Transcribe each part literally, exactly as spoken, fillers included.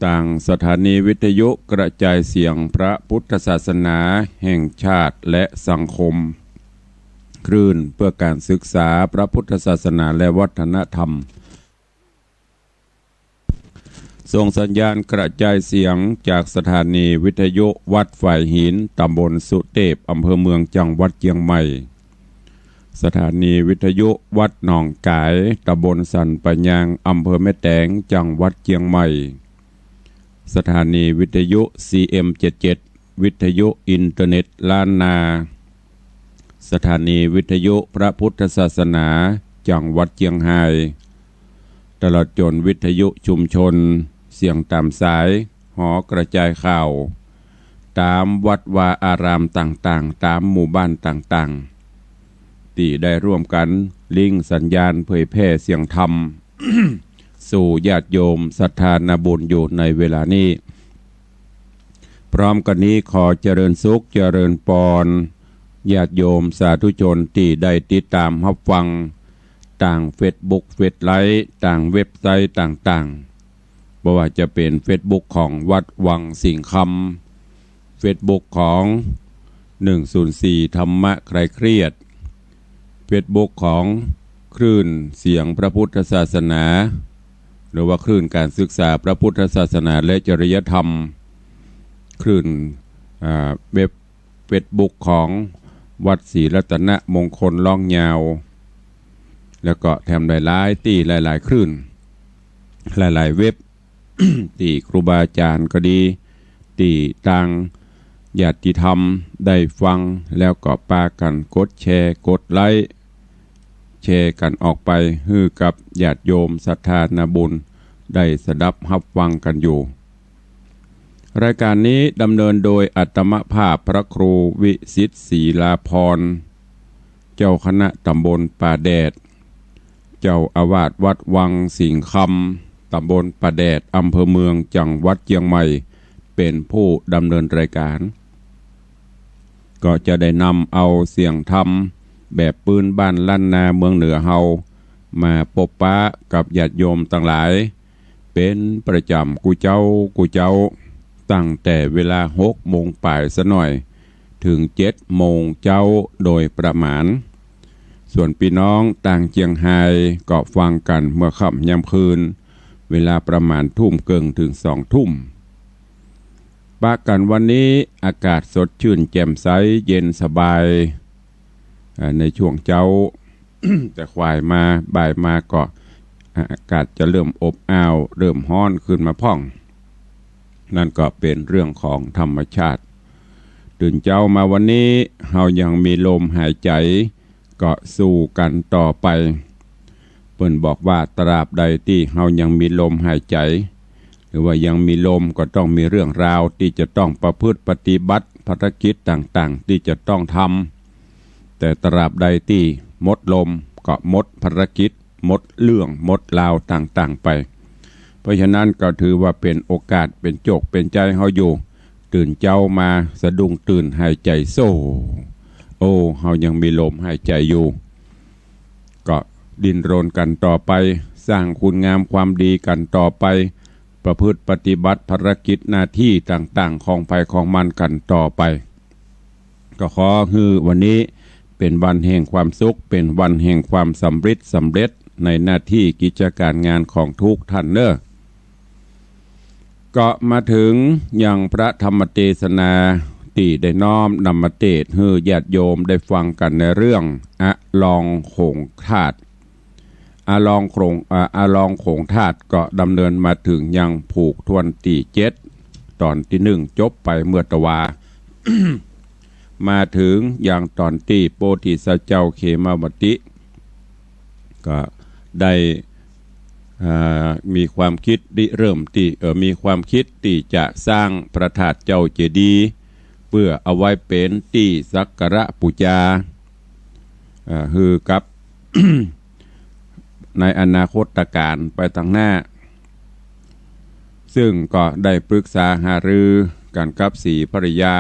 ตางสถานีวิทยุกระจายเสียงพระพุทธศาสนาแห่งชาติและสังคม คลื่นเพื่อการศึกษาพระพุทธศาสนาและวัฒนธรรม ส่งสัญญาณกระจายเสียงจากสถานีวิทยุวัดฝายหิน ตำบลสุเตพ อำเภอเมือง จังหวัดเจียงใหม่ สถานีวิทยุวัดหนองก๋าย ตำบลสันป่ายาง อำเภอแม่แตง จังหวัดเจียงใหม่ สถานีวิทยุ ซีเอ็มเจ็ดเจ็ด วิทยุอินเทอร์เน็ตล้านนา สถานีวิทยุพระพุทธศาสนา จังหวัดเจียงฮาย ตลอดจ๋นวิทยุชุมชน เสียงต๋ามสาย หอกระจายข่าว ต๋ามวัดวาอารามต่างๆ ต๋ามหมู่บ้านต่างๆ ตี้ได้ร่วมกั๋นลิงก์สัญญาณเผยแผ่เสียงธรรม สู่ญาติโยมศรัทธานาบุญอยู่ในเวลานี้ พร้อมกั๋นนี้ขอเจริญสุขเจริญปอน ญาติโยมสาธุชนตี้ได้ติดต๋ามฮับฟัง ตางเฟซบุ๊ก เฟซไลฟ์ ตางเว็บไซต์ต่างๆ บ่ว่าจะเป๋นเฟซบุ๊กของวัดวังสิงห์คำ เฟซบุ๊กของ หนึ่งศูนย์สี่ ธรรมะคลายเครียด เฟซบุ๊กของคลื่นเสียงพระพุทธศาสนา หรือว่าคลื่นการศึกษาพระพุทธศาสนาและจริยธรรม คลื่น อ่า เว็บ เฟซบุ๊กของวัดศรีรัตนมงคลล้องยาว แล้วก็แถมหลายๆ ตี้หลายๆ คลื่น หลายๆ เว็บ ตี้ครูบาอาจ๋ารย์ก็ดี ตี้ตางญาติธรรมได้ฟัง แล้วก็ปากั๋นกดแชร์ กดไลก์ แชร์กั๋นออกไป หื้อกับญาติโยมศรัทธานาบุญได้สดับฮับฟังกั๋นอยู่ รายการนี้ดำเนินโดยอาตมาภาพพระครูวิสิทธิ์ศรีลาภรณ์ เจ้าคณะตำบลป่าแดด เจ้าอาวาสวัดวังสิงห์คำ ตำบลป่าแดด อำเภอเมือง จังหวัดเจียงใหม่ เป๋นผู้ดำเนินรายการ ก็จะได้นำเอาเสียงธรรมแบบปื้นบ้านล้านนาเมืองเหนือเฮา มาปบปะกับญาติโยมตังหลาย เป๋นประจ๋ำกู้เจ๊ากู้เจ๊า ตั้งแต่เวลาหกโมงป๋ายซะหน่อย เถิงเจ็ดโมงเจ๊าโดยประมาณ ส่วนปี้น้องตางเจียงฮายก็ฟังกั๋นเมื่อค่ำยามคืน เวลาประมาณทุ่มเกิ่งเถิงสองทุ่ม ปะกั๋นวันนี้อากาศสดชื่นแจ่มใสเย็นสบาย อ่า ในช่วงเจ๊า แต่ขวายมาบ่ายมาก็ อ่า อากาศจะเริ่มอบอ้าว เริ่มฮ้อนขึ้นมาพ่อง นั่นก็เป๋นเรื่องของธรรมชาติ ตื่นเจ๊ามาวันนี้เฮายังมีลมหายใจ๋ ก็สู้กั๋นต่อไป เปิ้นบอกว่าตราบใดตี้เฮายังมีลมหายใจ๋ หรือว่ายังมีลมก็ต้องมีเรื่องราวตี้จะต้องประพฤติปฏิบัติภารกิจต่างๆ ตี้จะต้องทำ แต่ตราบใดตี้หมดลมก็หมดภารกิจ หมดเรื่องหมดราวต่างๆ ไป เพราะฉะนั้นก็ถือว่าเป๋นโอกาส เป๋นโจคเป๋นใจ๋เฮาอยู่ ตื่นเจ๊ามาสะดุ้งตื่นหายใจ๋โซ่ โอ้ เฮายังมีลมหายใจ๋อยู่ ก็ดิ้นรนกั๋นต่อไป สร้างคุณงามความดีกั๋นต่อไป ประพฤติปฏิบัติภารกิจหน้าตี้ต่างๆ ของใผของมันกั๋นต่อไป ก็ขอหื้อวันนี้เป๋นวันแห่งความสุข เป๋นวันแห่งความสำริดสำเร็จในหน้าตี้กิจก๋านงานของทุกท่านเน่อ ก็มาเถิงยังพระธรรมเตสนาตี้ได้น้อมนำมาเตสน์หื้อญาติโยมได้ฟังกั๋นในเรื่องอลองโขงธาตุ อลองโขง อ่า อลองโขงธาตุก็ดำเนินมาเถิงยังผูกถ้วนตี้เจ็ด ต๋อนตี้หนึ่งจบไปเมื่อตะวา มาเถิงยังต๋อนตี้โพธิสัตว์เจ้าเขมวัตติ ก็ได้ อ่า มีความคิดริเริ่มตี้ เอ่อ มีความคิดตี้จะสร้างพระธาตุเจ้าเจดีย์ เปื้อเอาไว้เป๋นตี้สักการะปู๋จา อ่า หื้อกับ ในอนาคตก๋านไปตางหน้า ซึ่งก็ได้ปรึกษาหารือกั๋นกับศรีภริยา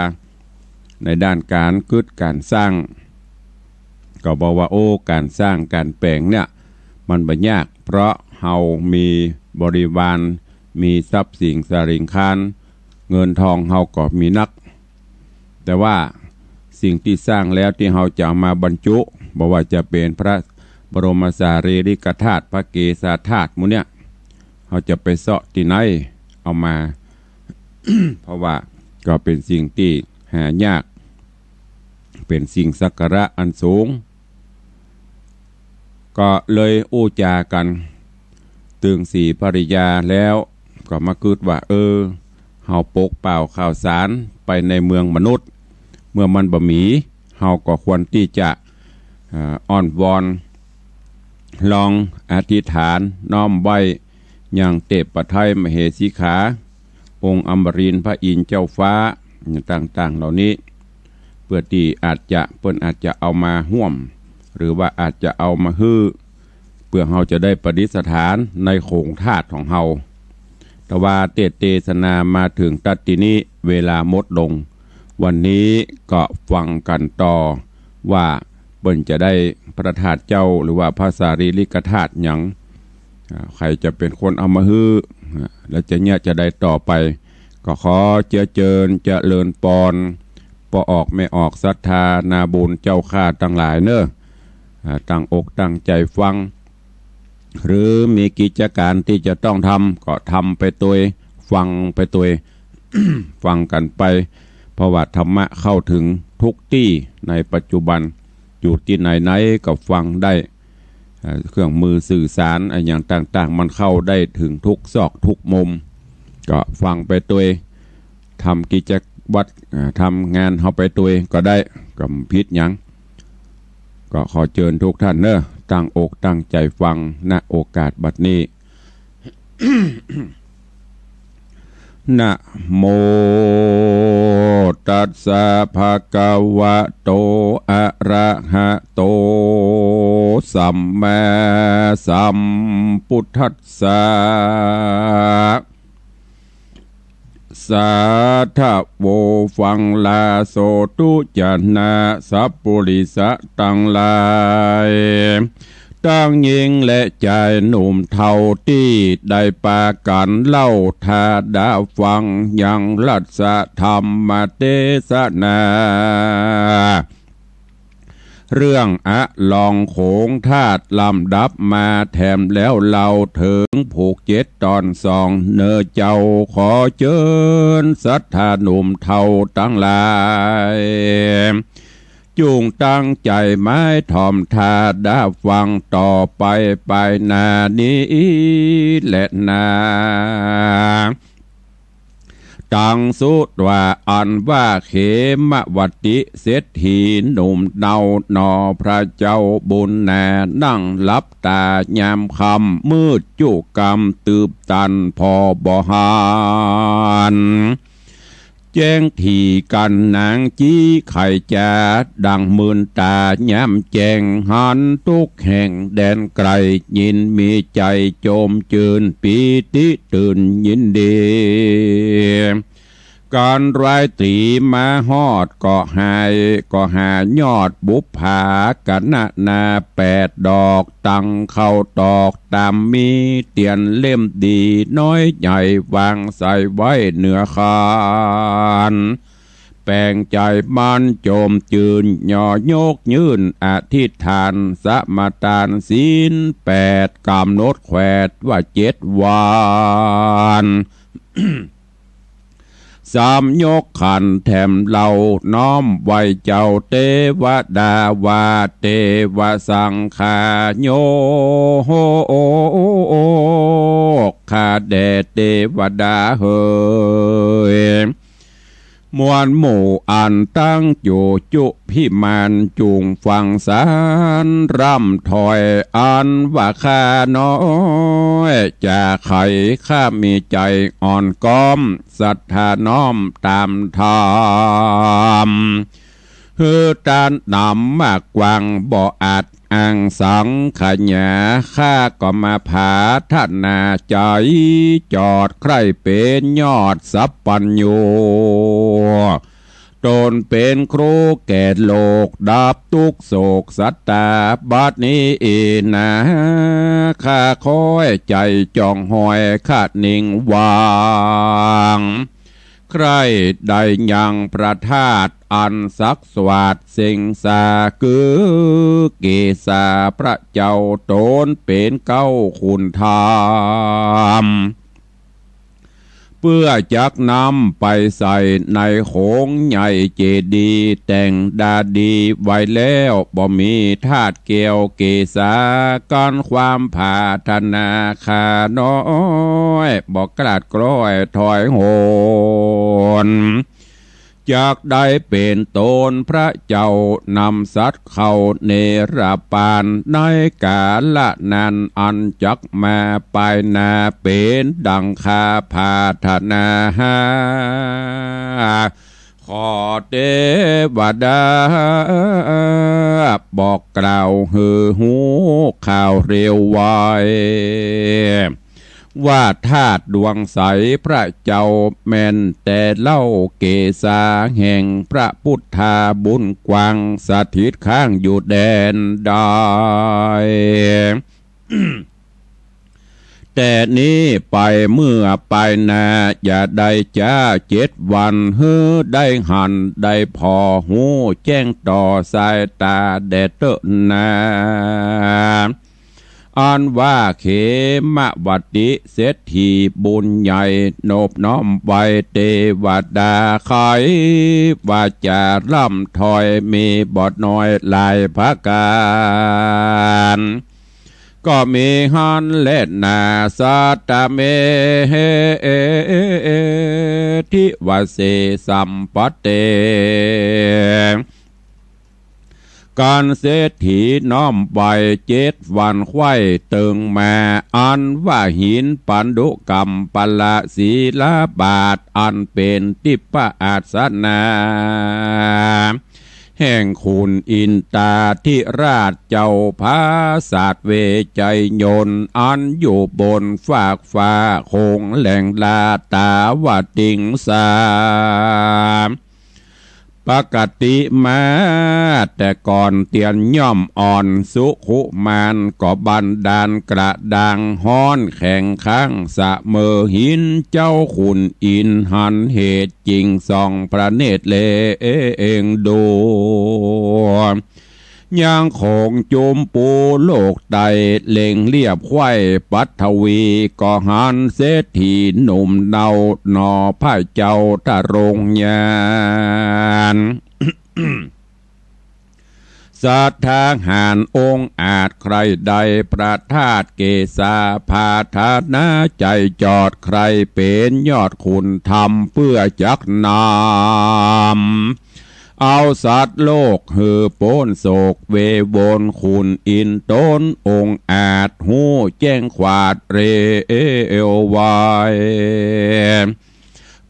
ในด้านก๋านกึ๊ดก๋านสร้าง ก็บอกว่า โอ้ ก๋านสร้างก๋านแป๋งเนี่ย มันบ่ยาก เพราะเฮามีบริวาร มีทรัพย์สินสาริงคาร เงินทองเฮาก็มีนัก แต่ว่าสิ่งตี้สร้างแล้วตี้เฮาจะเอามาบรรจุ บ่ว่าจะเป๋นพระบรมสารีริกธาตุ พระเกศาธาตุหมู่เนี้ย เฮาจะไปเซาะตี้ไหนเอามา เพราะว่าก็เป๋นสิ่งตี้หายาก เป๋นสิ่งสักการะอันสูง ก็เลยอู้จ๋ากั๋น ตึงสีภริยาแล้ว ก็มากึ๊ดว่า เออ เฮาปกเป่าข่าวสารไปในเมืองมนุษย์ เมื่อมันบ่มี เฮาก็ควรตี้จะ อ่า อ้อนวอน ลองอธิษฐานน้อมไหว้ยังเตปะไทยมเหสีขา องค์อมรินทร์พระอินทร์เจ้าฟ้า ต่างๆ เหล่านี้ เปื้อตี้อาจจะ เปิ้นอาจจะเอามาฮ่วม หรือว่าอาจจะเอามาหื้อ เปื้อเฮาจะได้ประดิษฐานในโขงธาตุของเฮา แต่ว่าเตสน์เตสนามาเถิงตั๊ดตี้นี้ เวลาหมดลง วันนี้ก็ฟังกั๋นต่อ ว่าเปิ้นจะได้พระธาตุเจ้า หรือว่าพระสารีริกธาตุหยัง อ่า ใผจะเป๋นคนเอามาหื้อ อ่า แล้วจะเยียะจะใดต่อไป ก็ขอเจื้อเจิญเจริญปอน ป้อออกแม่ออกศรัทธานาบุญเจ้าข้าตังหลายเน่อ อ่า ตั้งอกตั้งใจ๋ฟัง หรือมีกิจก๋านตี้จะต้องทำ ก็ทำไปตวย ฟังไปตวย ฟังกั๋นไป เพราะว่าธรรมะเข้าเถิงทุกตี้ในปัจจุบัน อยู่ตี้ไหนๆ ก็ฟังได้ เอ่อ เครื่องมือสื่อสารอะหยังต่างๆ มันเข้าได้เถิงทุกซอกทุกมุม ก็ฟังไปตวย ทำกิจวัตร อ่า ทำงานเฮาไปตวยก็ได้ ก็บ่ผิดหยัง ก็ขอเจิญทุกท่านเน่อ ตั้งอกตั้งใจ๋ฟัง ณ โอกาสบัดนี้ นะโมตัสสะ ภะคะวะโต อะระหะโต สัมมาสัมพุทธัสสะ สาธะโว ฟังลาโสตุจะนะ สัพปุริสะตังหลาย ตังญิงและจายหนุ่มเฒ่าตี้ได้ปากั๋นเล่าถาดาฟังยังรัตถธรรมเตสนา เรื่องอะลองโขงธาตุลำดับมาแถมแล้วเล่าเถิงผูกเจ็ดต๋อนสอง เน่อเจ้าขอเจิญศรัทธาหนุ่มเฒ่าตังหลาย จุ่งตั้งใจ๋หมายถ่อมถาดาฟังต่อไปไปหน้านี้แลนา ตังสุตวาอันว่าเขมวัตติเศรษฐีหนุ่มเฒ่าหนอ พระเจ้าบุญนานั่งหลับตายามค่ำมืดจุกำ ตื่นตันผ่อบ่หันแจ้งถี่กั๋น นางจี้ไขจ๋าดั่งมื่นตายามแจ้ง หันทุกแห่งแดนไก๋ ยินมีใจ๋โจมจื้นปีติตื่นยินดี ก๋านร้ายตรีมาฮอดก็หาย ก็หายอดบุปผากะนะนาแปดดอก ตังเข้าตอกต๋ามมี เตียนเล่มดีน้อยใหญ่ วางใส่ไว้เหนือคาน แป๋งใจ๋มันโจมจื้น ย่อยกยื่นอธิษฐาน สมาตานศีลแปด ก๋ำหนดแขวนว่าเจ็ดวัน สามยกขันแถมเล่าน้อมไหว้เจ้าเตวดาว่า เตวสังฆาโย ข้าแด่เตวดาเหย มวลหมู่อันตั้งอยู่จุพิมาน จุ่งฟังสารร่ำถ้อย อันว่าข้าน้อยจะไข ข้ามีใจ๋อ่อนก้อม ศรัทธาน้อมต๋ามธรรม หื้อต้านนำมากกว้าง บ่อาจอ้างสังขยา ข้าก็มาผาถนาใจ๋ จอดใคร่เป๋นยอดสัพพัญญู ต๋นเป๋นครูแก่โลก ดับตุ๊กข์โศกสัตตา บัดนี้นา ข้าคอยใจ๋จ่องหอย คะนิงวาง ใคร่ได้ยังพระธาตุอันศักดิ์สวัสดิ์เสงสา คือเกศาพระเจ้า ต๋นเป๋นเก๊าขุนธรรม เปื้อจักนำไปใส่ในโขงใหญ่เจดีย์ แต่งดาดีไว้แล้ว บ่มีธาตุแก้วเกศา กั๋นความผาถนาข้าน้อย บ่กล้าดกล้อยถอยหน จักได้เป๋นต๋นพระเจ้า นำสัตว์เข้าเนรปาน ในกาละนั้นอันจักมาปายหน้า เป๋นดังข้าผาถนา ขอเตวดา บอกกล่าวหื้อฮู้ข่าวเร็วไว ว่าธาตุดวงใสพระเจ้า แม่นแต่เล่าเกศา แห่งพระพุทธาบุญกว้าง สถิตข้างอยู่แดนใด แต่นี้ไปเมื่อปายหน้า อย่าได้จ๊าเจ็ดวัน หื้อได้หันได้ผ่อฮู้แจ้งต่อสายต๋าแด่เต๊อะนา อันว่าเขมวัตติเศรษฐีบุญใหญ่ นบน้อมไหว้เตวดา ไขว่าจะร่ำถอย มีบ่น้อยหลายประก๋าน ก็มีหั้นแลนา สัตตะเม ทิวเสสัมปะเต ก๋านเศรษฐีน้อมไหว้เจ็ดวันไขว้เติงมา อันว่าหินปันดุกัมปะละศิลาบาท อันเป๋นทิพยอาสนะ แห่งขุนอินตาธิราชเจ้าผาสัตว์เวชยัยยนต์ อันอยู่บนฟากฟ้าโขงแหล่งลาตาวติงสา ปกติมาแต่ก่อนเตียนย่อมอ่อน สุขุมานก็บันดาลกระด้างฮ้อนแข็งข้าง เสมอหิน เจ้าขุนอินทร์หันเหตุ จิ่งส่องพระเนตรแลเอ็งดู ยังของจุมปูโลกใต้ เล็งเลียบไขว้ปัทวี ก็หันเศรษฐีหนุ่มเนา หน่อพระเจ้าทรงญาณ ศรัทธาหาญองอาจ ใคร่ได้พระธาตุเกศา ผาถนาใจ๋จอด ใคร่เป๋นยอดขุนธรรม เปื้อจักนำ เอาสัตว์โลกหื้อป๊นโศกเววน ขุนอินทร์ต๋นองอาจ ฮู้แจ้งขวาดเร็วไว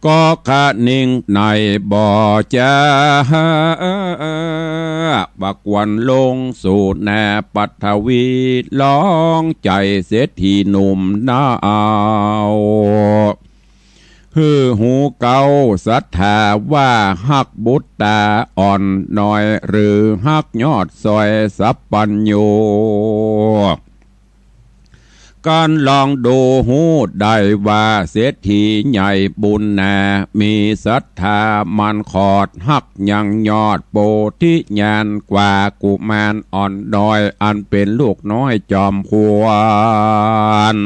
ก็คะนิงในบ่จ๊า บ่ควรลงสู่หน้าปัทวี ลองใจ๋เศรษฐีหนุ่มเนา หื้อฮู้เก๊าศรัทธาว่าฮักบุตตาอ่อนน้อย หรือฮักยอดซอยสัพพัญญู กั๋นลองดูฮู้ได้ว่าเศรษฐีใหญ่บุญนา มีศรัทธามั่นขอด ฮักยังยอดโพธิญาณกว่ากุมารอ่อนน้อย อันเป๋นลูกน้อยจอมควร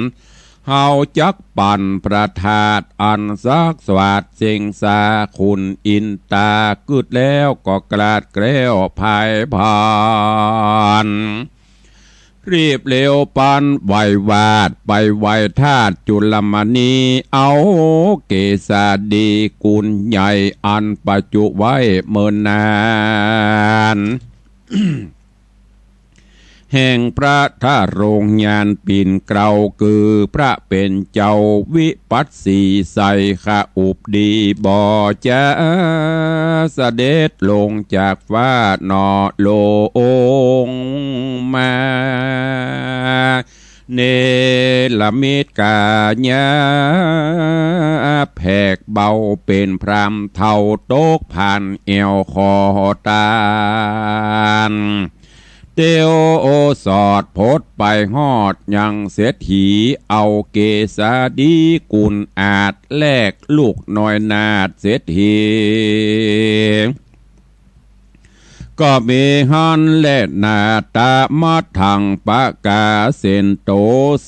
เฮาจักปั๋นพระธาตุอันศักดิ์สวัสดิ์เสงสา ขุนอินตากึ๊ดแล้วก็กลาดแคล้วผายผลาญ รีบเร็วปันไหว้วาดไปไหว้ธาตุจุลมณี เอาเกศาดีกุลใหญ่อันประจุไว้เมินนาน แห่งพระทรงญาณปิ่นเกล้า คือพระเป๋นเจ้าวิปัสสีไสยคะอุปดีบ่จ๊า เสด็จลงจากฟ้าหนอลงมา เนรมิตก๋ายา แผกเบาเป๋นพราหมณ์เฒ่า ตกผ่านแอ่วขอตาน เตียวสอดพดไปฮอดยังเศรษฐี เอาเกษาดีกุลอาจ แลกลูกน้อยนาถเศรษฐี ก็มีหั้นแลนาถ ตะมะทังปะกาเสนโต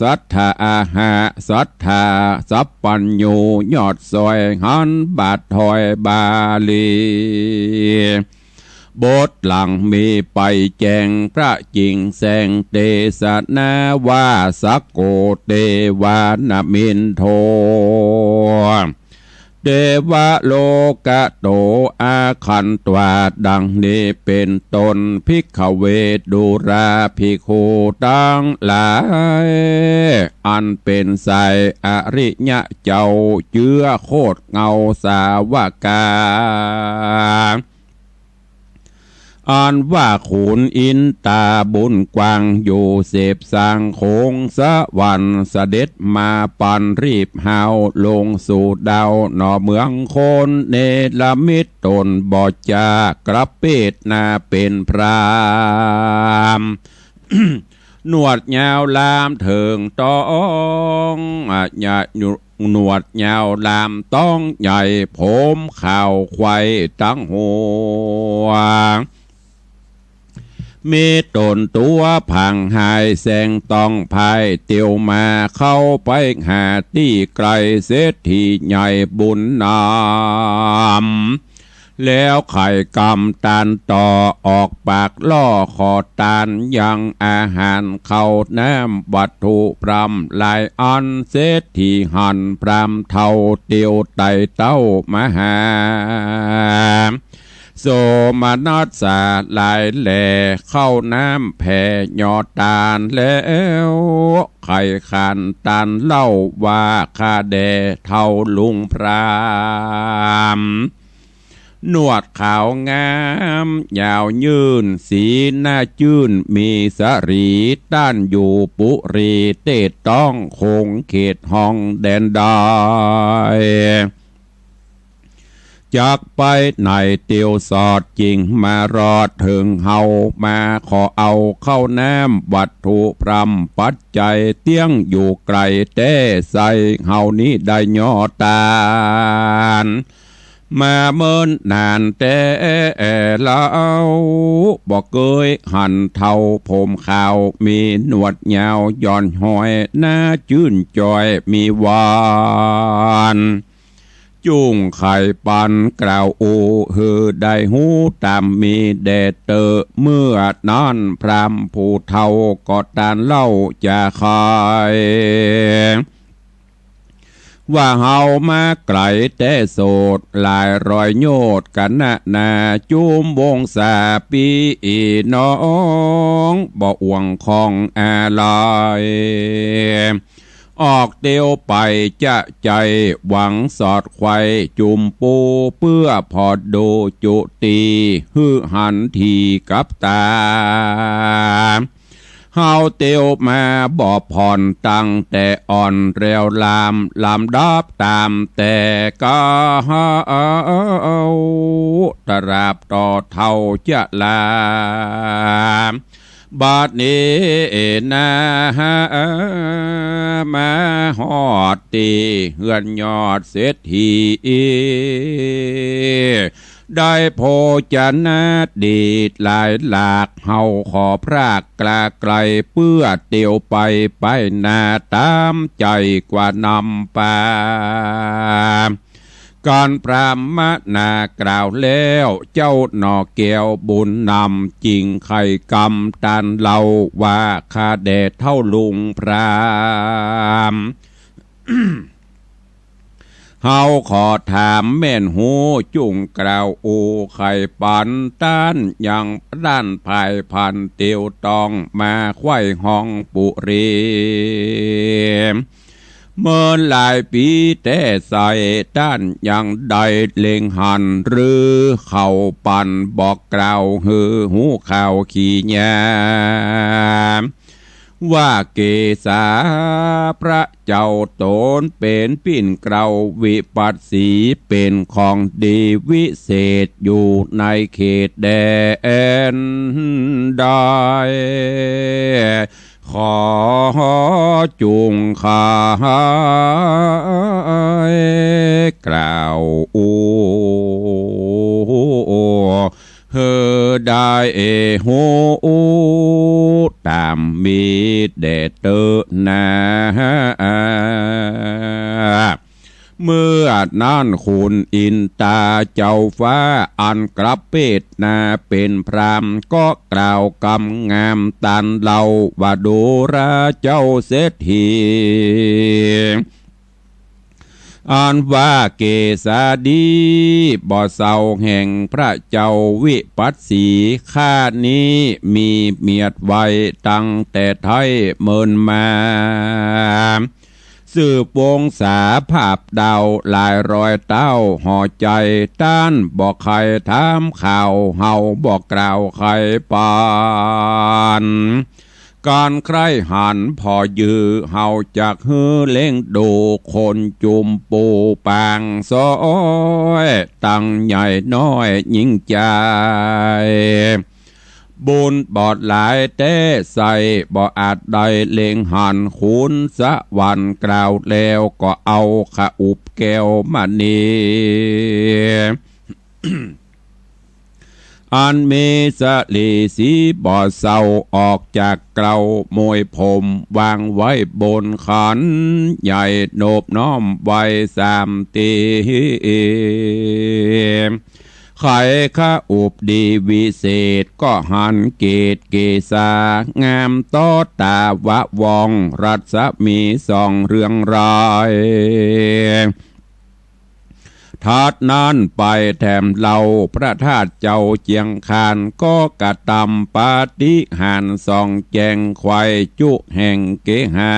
สัตถาอาหะ สัตถาสัพพัญญู ยอดซอยหันบาทถอยบาลี บทหลังมีไปแจ้ง พระจิ่งแสงเตสนาว่า สักโกเตวานมินโท เตวะโลกะโต อาคันตวา ดังนี้เป๋นต้น ภิกขเว ดูราภิกขุตังหลาย อันเป๋นสายอริยะเจ้า เจื้อโคตรเงาสาวกา อันว่าขุนอินตาบุญกว้าง อยู่เสพสางโขงสวรรค์ เสด็จมาปันรีบฮาว ลงสู่ดาวหนอเมืองคน เนรมิตตนบ่จากระเปดนาเป๋นพราหมณ์ หนวดยาวลามเถิงต๊อง อะยะ หนวดยาวลามต๊องใหญ่ ผมขาวไขว่ตังหัว มีต๋นตั๋วผางหายแสงต้องพาย เตียวมาเข้าไปหาตี้ไกล เศรษฐีใหญ่บุญนำ แล้วไขกำตานต่อ ออกปากล่อขอตาน ยังอาหารข้าวน้ำวัตถุพร่ำหลายอัน เศรษฐีหันพราหมณ์เฒ่า เตียวไต่เต้ามาหา โสมนัสสาหลายแล ข้าวน้ำแผ่ยอดตานแล้ว ไขขานตานเล่าว่า ข้าแด่เฒ่าลุงพราหมณ์ หนวดขาวงามยาวยื่น สีหน้าจื้นมีสะหรี ต้านอยู่ปุรีเตศต้อง โขงเขตห้องแดนดอย จักไปไหนเตียวสอดจิ่งมารอดเถิงเฮา มาขอเอาข้าวน้ำวัตถุพร่ำปัจจัย เตี้ยงอยู่ไกลแต๊ไส้ เฮานี้ได้ยอดตาน มาเมินนานแต๊แล้ว บ่เกยหันเฒ่าผมขาว มีหนวดยาวหย่อนห้อย หน้าจื้นจ้อยมีหวาน จุ่งไขปันกล่าวอู้ หื้อได้ฮู้ต๋ามมีแด่เต๊อะ เมื่อนั้นพราหมณ์ผู้เฒ่าก็ตานเล่าจาไข ว่าเฮามาไกลแต๊โสด หลายร้อยโยชน์กั๋นนานา จุมวงศาปี้น้อง บ่อ่วงของอะไร ออกเตียวไปจะใจ้ หวังสอดไขว่จุมปู เปื้อผ่อดูจุติ หื้อหันทีกับต๋า เฮาเตียวมาบ่ผ่อนตั้งแต่อ่อน แล้วลามลำดับต๋ามแต่เก๊า ตราบต่อเฒ่าจะลา บัดนี้นา มาฮอดตี้เฮือนยอดเศรษฐี ได้โภจนาดีหลายหลาก เฮาขอพรากกล้าไกล เปื้อเตียวไปไปนา ต๋ามใจ๋กว่านำปา กันพราหมณากล่าวแล้ว เจ้าหน่อแก้วบุญนำ จิ่งไขกำตานเล่าว่า ข้าแด่เฒ่าลุงพราหมณ์ เฮาขอถามแม่นฮู้ จุ่งกล่าวอู้ไขปัน ต้านยังต้านภายพันเตียวต้องมาไขว่ห้องปุรี เมินหลายปี๋แต๊ไส้ ต้านยังได้เล็งหัน หรือเขาปันบอกกล่าวหื้อฮู้ข่าวขี้ยา ว่าเกศาพระเจ้าต๋นเป๋นปิ้นเกล้าวิปัสสี เป๋นของดีวิเศษอยู่ในเขตแดนใด ขอจุ่งขายกล่าวอู้ หื้อได้ฮู้ต๋ามมีแด่เต๊อะนา เมื่อนั้นขุนอินตาเจ้าฟ้าอันกลับเพศนาเป๋นพราหมณ์ ก็กล่าวกำงามตานเล่าว่า ดูราเจ้าเศรษฐี อันว่าเกศาดีบ่เศร้าแห่งพระเจ้าวิปัสสีข้านี้ มีเมียดไว้ตั้งแต่ไท้เมินมา สืบวงศาภาพดาวหลายร้อยเต้า ห่อใจ๋ต้านบ่ใค่ถามข่าว เฮาบ่กล่าวใค่ปาน ก๋านใคร่หันผ่อยื้อ เฮาจักหื้อเล็งดูคนจุมปู่ปางซ้อย ตังใหญ่น้อยยิ่งใจ๋ บุญบ่หลายแต๊ใส่ บ่อาจได้เล็งหันขุนสวรรค์ กล่าวแล้วก็เอาขะอุบแก้วมณี อันมีสะหลีสีบ่เศร้า ออกจากเกล้ามวยผม วางไว้บนขันใหญ่ นบน้อมไว้สามตี้ ไขขะอุบดีวิเศษ ก็หันเกศเกศางามต่อต๋า วะว่องรัศมีส่องเรืองราย ถัดนั้นไปแถมเล่าพระธาตุเจ้าเจียงคาน ก็กระตำปาฏิหาริย์ส่องแจ้งไขว่จุแห่งเกหา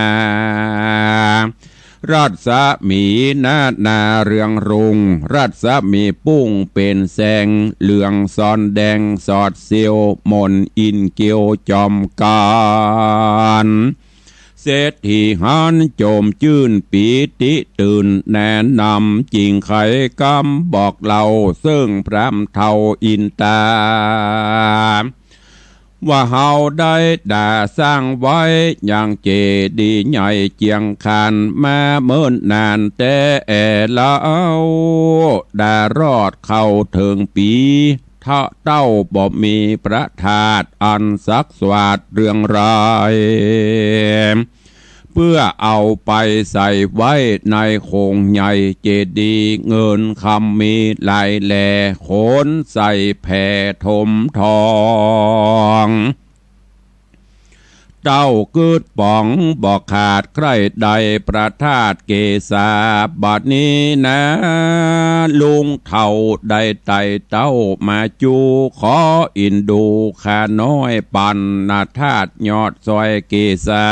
รัศมีนานาเรืองรุง รัศมีปุ้งเป๋นแสง เหลืองซ้อนแดงสอดเสี้ยว หม่นอินเกี้ยวจอมกั๋น เศรษฐีหันโจมจื้นปีติตื่น แนะนำจิ่งไขกำบอกเล่า เซิ่งพราหมณ์เฒ่าอินตา ว่าเฮาได้ด่าสร้างไว้ยังเจดีย์ใหญ่เจียงคานมาเมินนานแต๊แอ่แล้ว ด่ารอดเข้าเถิงปี๋ เต๊าบ่มีพระธาตุอันศักดิ์สวัสดิ์เรืองราย เปื้อเอาไปใส่ไว้ในโขงใหญ่เจดีย์ เงินคำมีหลายแหล่ ขนใส่แผ่ถมทอง เต้ากึ๊ดป๋องบ่ขาดใคร่ได้พระธาตุเกศา บัดนี้นา ลุงเฒ่าได้ไต่เต้ามาจู้ ขออินดูข้าน้อยปั๋นนาธาตุยอดซอยเกศา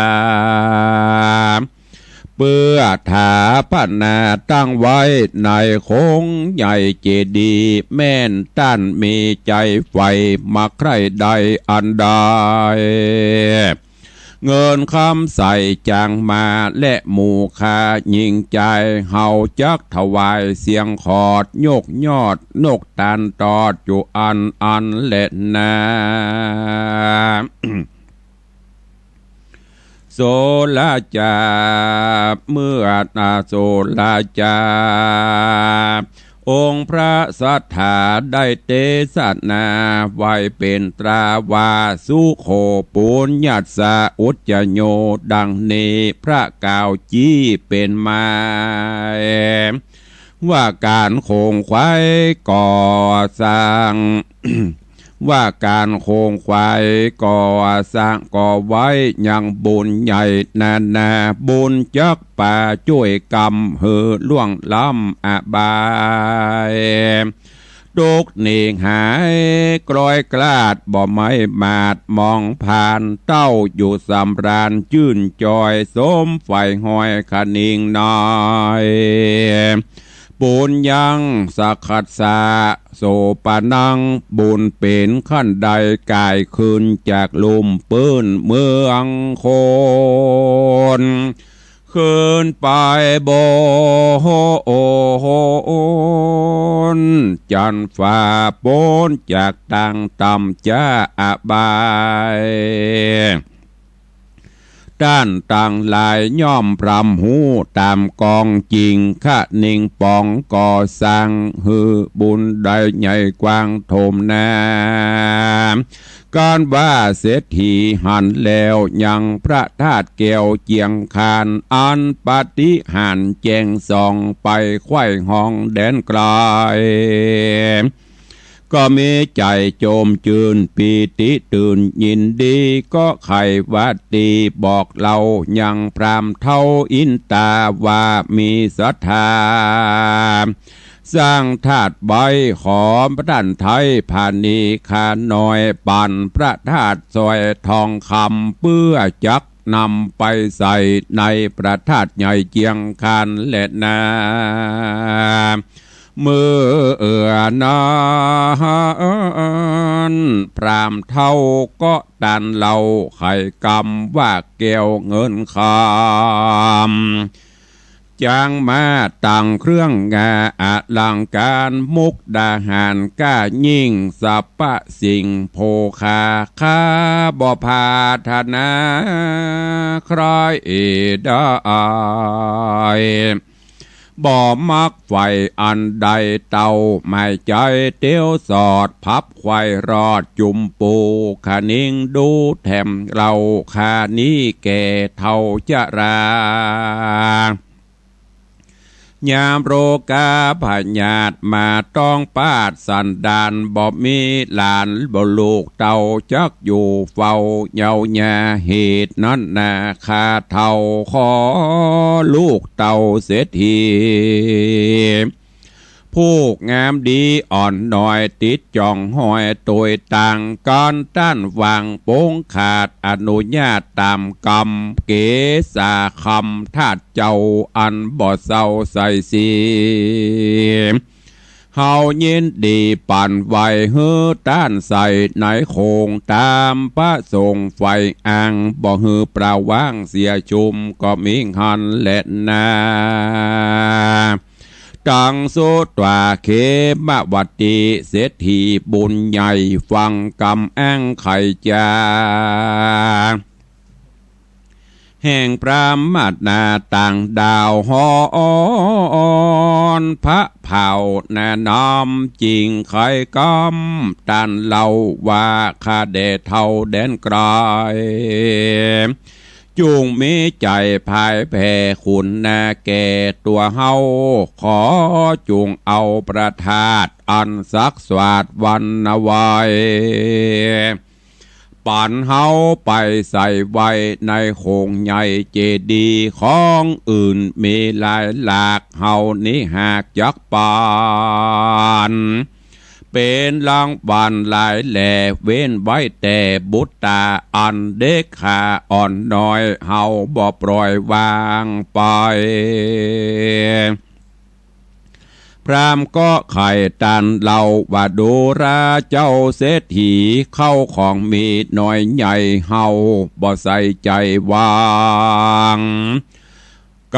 เปื้อถาปนาตั้งไว้ในโขงใหญ่เจดีย์ แม่นต้านมีใจ๋ใฝ่มาใคร่ได้อันใด เงินคำใส่จางมาและหมู่ข้ายิ่งใจ๋ เฮาจักถวายเสียงขอด ยกยอดนกตาลตอดอยู่อันอันแลนา โสราจา เมื่อนาโสราจา องค์พระสัตถาได้เตสนาไว้เป๋นตราว่า สุโขปุญญัสสะอุจจโย ดังนี้พระกล่าวจี้เป๋นหมาย ว่าก๋านโขงไขว่ก่อสร้าง ว่าก๋านโขงไขว่ก่อสร้างก่อไว้ยังบุญใหญ่นานา บุญจักปาจ้วยกำหื้อล่วงล้ำอบาย ตกหนีหายกร้อยกลาดบ่ไม้หมาดมองผ่าน เต้าอยู่สำราญจื้นจอย สมใฝ่ห้อยขะนิงน้อย เ ปุญญังสะขัสสะ โสปะนัง บุญเป๋นขั้นใดก๋ายคืนจากลุ่มปื้นเมืองคนขึ้นไปบนจันฟ้าป๊นจากตางต่ำจ๊าอบาย ต้านตังหลายย่อมพร่ำฮู้ต๋ามกองจริง คะนิงป๋องก่อสร้างหื้อบุญได้ใหญ่กว้างโถมนา กันว่าเศรษฐีหันแล้วยังพระธาตุแก้วเจียงคาน อันปาฏิหาริย์แจ้งส่องไปไขว้ห้องแดนไกล ก็มีใจ๋โจมจื้นปีติตื่นยินดี ก็ใค่ว่าตี้บอกเล่ายังพราหมณ์เฒ่าอินตาว่ามีศรัทธา สร้างธาตุไว้ ขอต้านไท้ผานีข้าน้อย ปั๋นพระธาตุสร้อยทองคำ เปื้อจักนำไปใส่ในพระธาตุใหญ่เจียงคานแลนา เมื่อนั้น พราหมณ์เฒ่าก็ตรัสเล่าไขกำว่าแก้วเงินคำ จักมาตังเครื่องงาอลังก๋าร มุกดาหารก้ายิ่ง สรรพสิ่งโภคา ข้าบ่ปรารถนาใคร่ได้ บ่มักใฝ่อันใด เต้าหมายใจ๋เตียวสอด พับไขว่รอดจุ่มปู คะนิงดูแถมเล่า ข้านี้แก่เฒ่าจรา ยามโรคาพยาธิมาต้องปาดสันดาน บ่มีหลานบ่ลูกเต้าจักอยู่เฝ้าเยียวยา เหตุนั้นนาข้าเฒ่าขอลูกเต้าเศรษฐี ผู้งามดีอ่อนน้อย ติดจ๋องห้อยโตยต่าง ก๋านต้านวางปงขาด อนุญาตต๋ามกำ เกศาคำธาตุเจ้า อันบ่เศร้าใส่เสีย เฮายินดีปั๋นไว้หื้อต้านใส่ในโขง ต๋ามประสงค์ใฝ่อ้าง บ่หื้อปล่าว่างเสียชุม ก็มีหั้นแลนา ตังสุตวาเขมวัตติ เศรษฐีบุญใหญ่ฟังกำอ้างไขจา แห่งพราหมณาต่างดาวฮ้อน พระเผ่านาน้ำจริงไขกำ ต้านเล่าว่าข้าแด่เฒ่าแดนไกล จุ่งมีใจ๋พ่ายแผ่คุณนาแก่ตั๋วเฮา ขอจุ่งเอาพระธาตุอันศักดิ์สวาดวันไว้ ปั๋นเฮาไปใส่ไว้ในโขงใหญ่เจดีย์ ของอื่นมีหลายหลาก เฮานี้หากจักปั๋น เป๋นรางวัลหลายแล เว้นไว้แต่บุตตาอันเด็กขาอ่อนน้อย เฮาบ่ปล่อยวางไป พราหมณ์ก็ไขต้านเล่าว่า ดูราเจ้าเศรษฐี เข้าของมีน้อยใหญ่ เฮาบ่ใส่ใจ๋วาง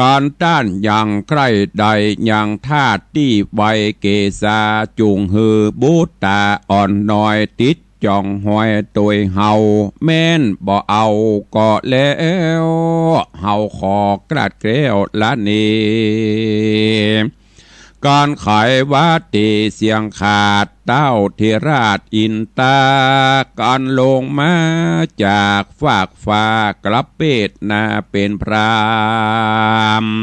ก๋านต้านยังใคร่ได้ยังธาตุตี้ไว้ เกศาจุ่งหื้อบุตตาอ่อนน้อย ติดจ๋องห้อยโตยเฮา แม้นบ่เอาก็แล้ว เฮาขอกราดแคล้วละนี้ ก๋านไขว่าตี้เสียงขาด เต้าเทราชอินตา ก๋านลงมาจากฟากฟ้า กลับเปดหน้าเป๋นพราหมณ์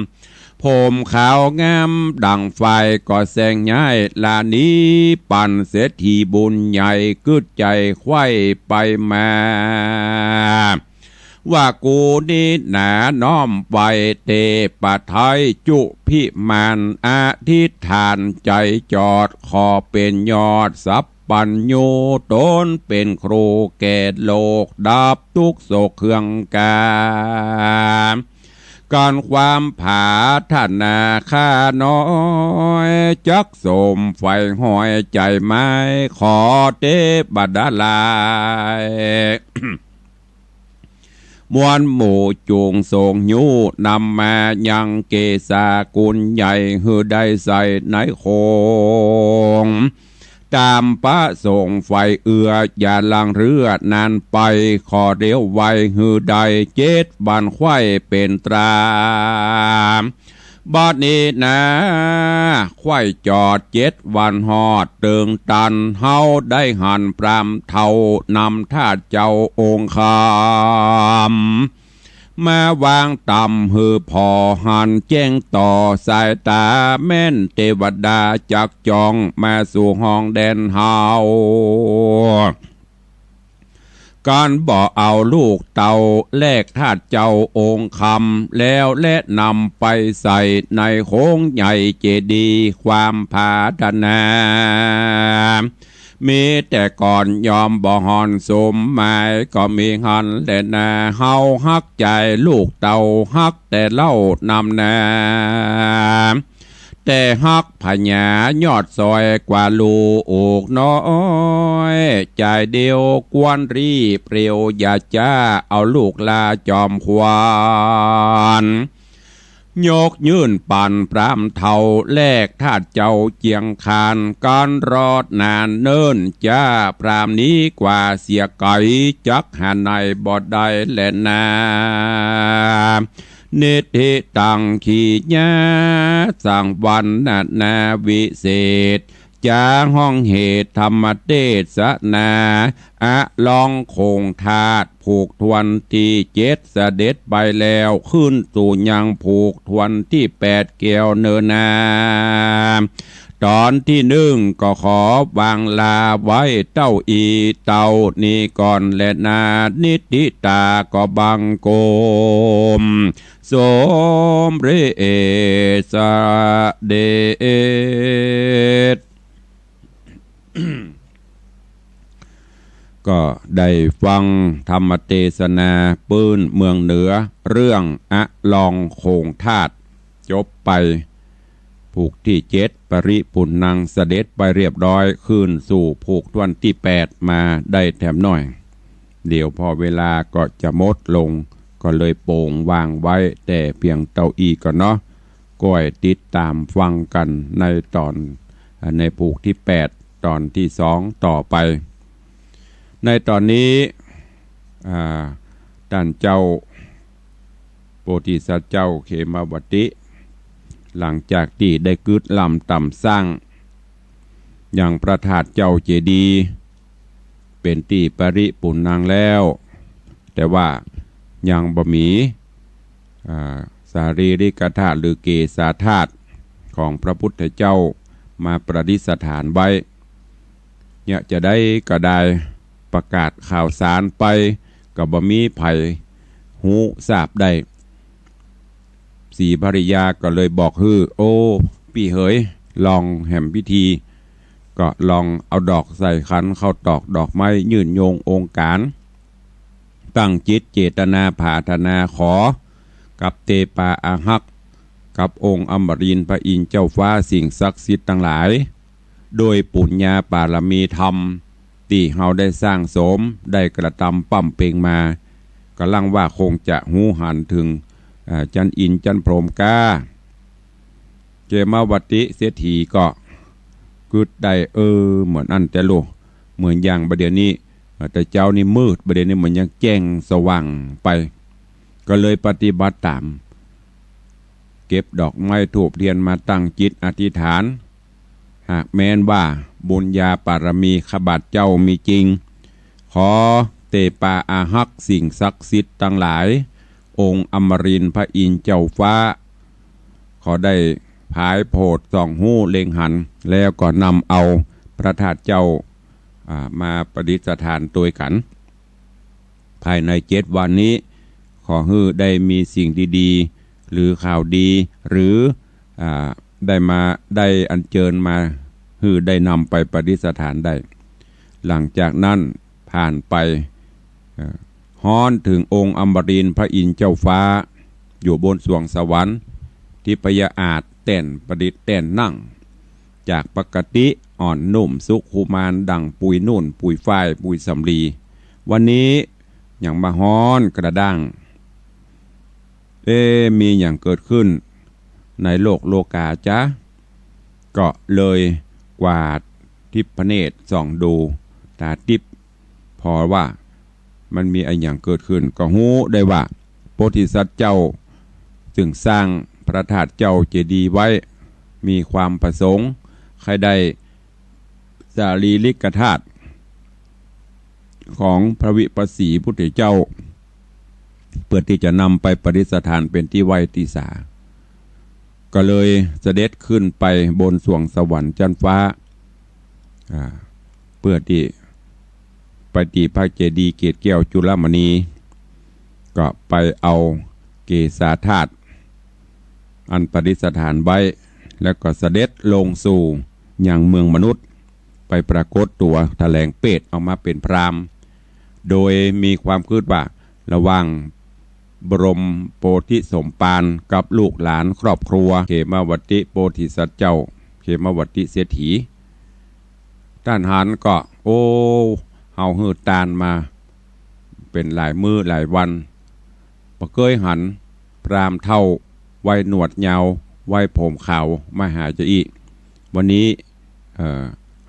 ผมขาวงามดั่งฝ้าย ก็แสงย้ายละนี้ ปั๋นเศรษฐีบุญใหญ่ กึ๊ดใจ๋ไขว้ไปมา ว่ากูนี้หนาน้อมไหว้เตปะไทยจุภิมาน อธิษฐานใจ๋จอด ขอเป๋นยอดสัพพัญญู ตนเป๋นครูแก่โลก ดับตุ๊กข์โศกเครื่องกา การความผาถนาข้าน้อย จักสมใฝ่หอยใจ๋ไม้ ขอเตวดาหลาย มวลหมู่จุ่งสงฆ์ยู้นำมา ยังเกศากุลใหญ่ หื้อได้ใส่ในโขง ต๋ามประสงค์ใฝ่เอื้อ อย่าลังเลือนานไป ขอเร็วไวหื้อได้ เจ็ดวันไขว้เป๋นตรา บัดนี้นา ไขว้จอดเจ็ดวันฮอดเติงตัน เฮาได้หันพราหมณ์เฒ่านำทาสเจ้าองค์คำ มาวางต๋ามหื้อผ่อหันแจ้งต่อสายต๋า แม่นเตวดาจักจ้องมาสู่ห้องแดนเฮา กันบ่เอาลูกเต้าแลกทาสเจ้าองค์คำ แล้วแลนำไปใส่ในโขงใหญ่เจดีย์ความผาถนา มีแต่ก่อนยอมบ่ฮอนสมหมาย ก็มีหั้นแลนา เฮาฮักใจ๋ลูกเต้าฮักแต่เล่านำนา แต่ฮักผญายอดซอยกว่าลูกน้อย ใจ๋เดียวกวนรีเปรียว อย่าจ๊าเอาลูกลาจอมขวัญ ยกยื่นปั๋นพราหมณ์เฒ่าแลกทาสเจ้าเจียงคาน กันรอดนานเนิ่นจ๊า พราหมณ์นี้กว่าเสียไก๋ จักหาไหนบ่ได้แลนา นิทธิตัง ขีญา สังวรรณนาวิเศษ จ๋าห้องเหตุธรรมเตสนา อลองโขงธาตุ ผูกถ้วนตี้เจ็ด เสด็จไปแล้ว ขึ้นสู่ยังผูกถ้วนตี้แปดแก้วเนินนา ต๋อนตี้นึ่งก็ขอวางลาไว้เต้าอี้เต้านี้ก่อนแลนา นิทธิตาก็บังคม สมเร็จเสด็จ ก็ได้ฟังธรรมเตสนาปื้นเมืองเหนือ เรื่องอลองโขงธาตุ จบไป ผูกตี้เจ็ด ปริปุณณัง เสด็จไปเรียบร้อย ขึ้นสู่ผูกถ้วนตี้แปดมาได้แถมหน้อย เดี๋ยวพอเวลาก็จะหมดลง ก็เลยโป๋งวางไว้แต่เปียงเต้าอี้ก่อนเนาะ ก้อยติดต๋ามฟังกั๋นในต๋อน ในผูกตี้แปด ต๋อนตี้สองต่อไป ในต๋อนนี้ อ่า ต้านเจ้า โพธิสัตว์เจ้าเขมวัตติ หลังจากตี้ได้กึ๊ดลำต๋ำสร้าง ยังพระธาตุเจ้าเจดีย์ เป๋นตี้ปริปุณณังแล้ว แต่ว่ายังบ่มี อ่า สารีริกธาตุหรือเกศาธาตุของพระพุทธเจ้ามาประดิษฐานไว้ เนี่ยจะได้ก็ได้ประกาศข่าวสารไป ก็บ่มีใผฮู้ทราบได้ ศรีภริยาก็เลยบอกหื้อ โอ้ ปี้เหย ลองแหมพิธี ก็ลองเอาดอกใส่ขัน ข้าวตอก ดอกไม้ ยื่นโยงองค์การ ตั้งจิตเจตนาผาถนาขอ กับเตปาอาฮัก กับองค์อมรินทร์พระอินทร์เจ้าฟ้า สิ่งศักดิ์สิทธิ์ตังหลาย โดยปุญญาปารมีธรรม ตี้เฮาได้สร้างสม ได้กระตำบำเพ็งมา กำลังว่าคงจะฮู้หันเถิง อ่า จั๊นอินทร์จั๊นพรหมก้า เขมวัตติเศรษฐีก็กึ๊ดได้ เออ เหมือนอั้นแต๊ลู เหมือนอย่างบ่าเดี่ยวนี้ เอ่อ แต่เจ๊านี้มืด บ่าเดี่ยวนี้เหมือนยังแจ้งสว่างไป ก็เลยปฏิบัติต๋าม เก็บดอกไม้ธูปเทียนมาตั้งจิตอธิษฐาน หากแม้นว่าบุญญาปารมีข้าบาทเจ้ามีจริง ขอเตปาอาฮักษ์สิ่งศักดิ์สิทธิ์ตังหลาย องค์อมรินทร์พระอินทร์เจ้าฟ้า ขอได้ผายโผดส่องฮู้เล็งหัน แล้วก็นำเอาพระธาตุเจ้า อ่า มาประดิษฐานตวยกั๋น ภายในเจ็ดวันนี้ ขอหื้อได้มีสิ่งดีๆ หรือข่าวดี หรือ อ่า ได้มา ได้อัญเจิญมา หื้อได้นำไปประดิษฐานได้ หลังจากนั้นผ่านไป เอ่อ ฮ้อนเถิงองค์อมรินทร์พระอินทร์เจ้าฟ้า อยู่บนสวงสวรรค์ ทิพยอาสน์แต้นประดิษฐ์แต้นนั่ง จากปกติอ่อนนุ่มสุขุมานดังปุยนุ่นปุยฝ้ายปุยสำลี วันนี้หยังมาฮ้อนกระด้าง เอ๊ะ มีหยังเกิดขึ้นในโลกโลกาจ๊ะ ก็เลยกวาดทิพเนตรส่องดูต๋าติ๊บ ผ่อว่ามันมีอะหยังเกิดขึ้น ก็ฮู้ได้ว่าโพธิสัตว์เจ้าซึ่งสร้างพระธาตุเจ้าเจดีย์ไว้ มีความประสงค์ใค่ได้สรีริกธาตุของพระวิปัสสีพุทธเจ้า เปื้อตี้จะนำไปประดิษฐานเป๋นตี้ไหว้ตี้สา ก็เลยเสด็จขึ้นไปบนสวงสวรรค์จั๊นฟ้า อ่า เปื้อตี้ไปตี้พระเจดีย์เกศแก้วจุลมณี ก็ไปเอาเกศาธาตุอันประดิษฐานไว้ แล้วก็เสด็จลงสู่ยังเมืองมนุษย์ ไปปรากฏตั๋วแถลงเปรตออกมาเป๋นพราหมณ์ โดยมีความกึ๊ดว่า ระหว่างบรมโพธิสมภารกับลูกหลานครอบครัวเขมวัตติโพธิสัตว์เจ้า เขมวัตติเศรษฐี ต้านหันก็ โอ้ เฮาหื้อตานมาเป๋นหลายมื้อหลายวัน บ่เกยหันพราหมณ์เฒ่าไว้หนวดยาวไว้ผมขาวมาหาจาอี้ วันนี้ เอ่อ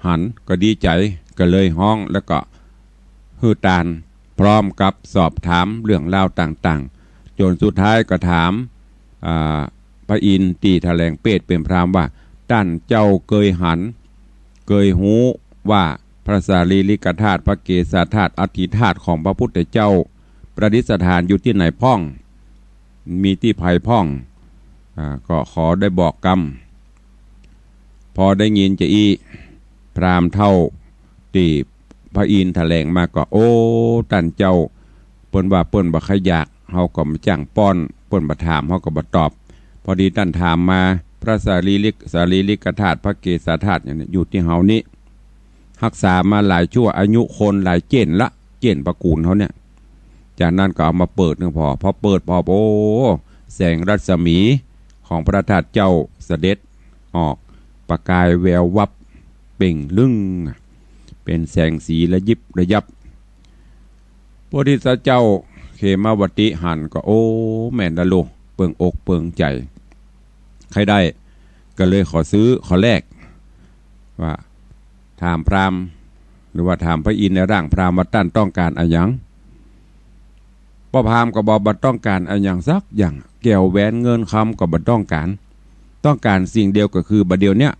หันก็ดีใจ๋ ก็เลยฮ้องแล้วก็หื้อตาน พร้อมกับสอบถามเรื่องราวต่างๆ จ๋นสุดท้ายก็ถาม อ่า พระอินทร์ตี้แถลงเปรตเป๋นพราหมณ์ว่า ต้านเจ้าเกยหัน เกยฮู้ว่าพระสรีริกธาตุ พระเกศาธาตุ อัฐิธาตุของพระพุทธเจ้าประดิษฐานอยู่ตี้ไหนพ่อง มีตี้ใผพ่อง อ่า ก็ขอได้บอกกำ พอได้ยินจาอี้ พราหมณ์เฒ่าตี้พระอินทร์แถลงมาก็ โอ้ ต้านเจ้า เปิ้นว่าเปิ้นบ่ใค่อยาก เฮาก็บ่จ้างป้อน เปิ้นบ่ถาม เฮาก็บ่ตอบ พอดีต้านถามมา พระสรีริก สรีริกธาตุ พระเกศาธาตุเนี่ย อยู่ตี้เฮานี้ ฮักษามาหลายชั่วอายุคนหลายเจ๊นละ เจ๊นตระกูลเฮาเนี่ย จากนั้นก็เอามาเปิดเนาะพ่อ พอเปิดผ่อ โอ้ แสงรัศมีของพระธาตุเจ้าเสด็จออก ประกายแวววับเปล่งลึ่ง เป๋นแสงสีระยิบระยับ โพธิสัตว์เจ้าเขมวัตติหันก็ โอ้ แม่นละลูก เปิงอกเปิงใจ๋ ใค่ได้ ก็เลยขอซื้อขอแลก ว่าถามพราหมณ์ หรือว่าถามพระอินทร์ในร่างพราหมณ์ว่า ต้านต้องก๋านอะหยัง ป้อพราหมณ์ก็บอก บ่ต้องก๋านอะหยังสักอย่าง แก้วแหวนเงินคำก็บ่ต้องก๋าน ต้องก๋านสิ่งเดียวก็คือ บ่าเดี่ยวเนี้ย